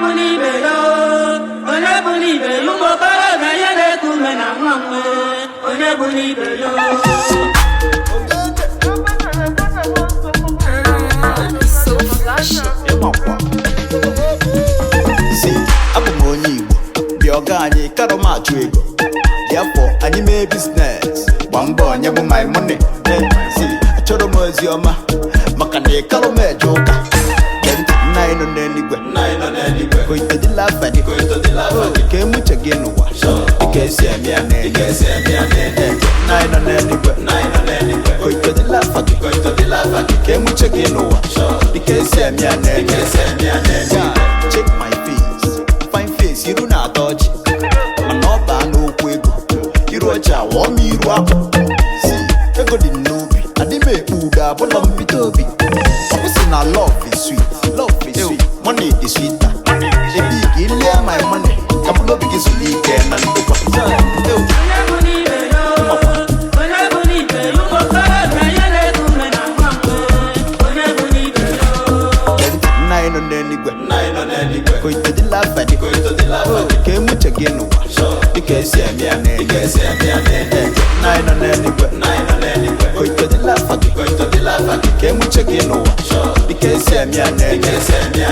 Onye bụ n'ibe ya, onye bụ n'ibe ya, ụmụ okorobịa ya na-eku ume na nwa nwe, onye bụ n'ibe ya. So flashy. Ịmakwa si abụ m onye Igbo bịa ọga anyị karọ m achụ ego dị afọ anyị mee business gba mbọ nye bụ my money. Si achọrọ m ozi ọma maka na ịkarọ m eje ụka. Gee ntị, nna anyị nọ n'eluigwe koitodila abalị ka emuche gị n'ụwa dịka esi eme ya n'eluigwe. Nna anyị nọ n'eluigwe koitodila afa gị ka emuche gị n'ụwa dịka esi eme ya n'eluigwe. Yeah, check my face, fine face, iru na-atọ ọchị mana ọ baa n'okwu ego iru ọchị awọọ m iru akpụ. Si ego dị m n'obi adị m ekpu udo abụlọ m bido obi ọ kwụsị na love is sweet, love is sweet, money is sweeter. Ebi ka ilie my money ka mkpụrụ obi gị zuru ike na ndokwa. Onye bụ n'ibe ya, onye bụ n'ibe ya, ụmụ okorobịa ya na-eku ume na nwa nwe, onye bụ n'ibe ya. Nna anyị nọ n'eluigwe koitodila abalị ka emuche gị n'ụwa dịka esi eme ya n'eluigwe. Nna anyị nọ n'eluigwe koitodila afa gị ka emuche gị n'ụwa dịka esi eme ya n'eluigwe.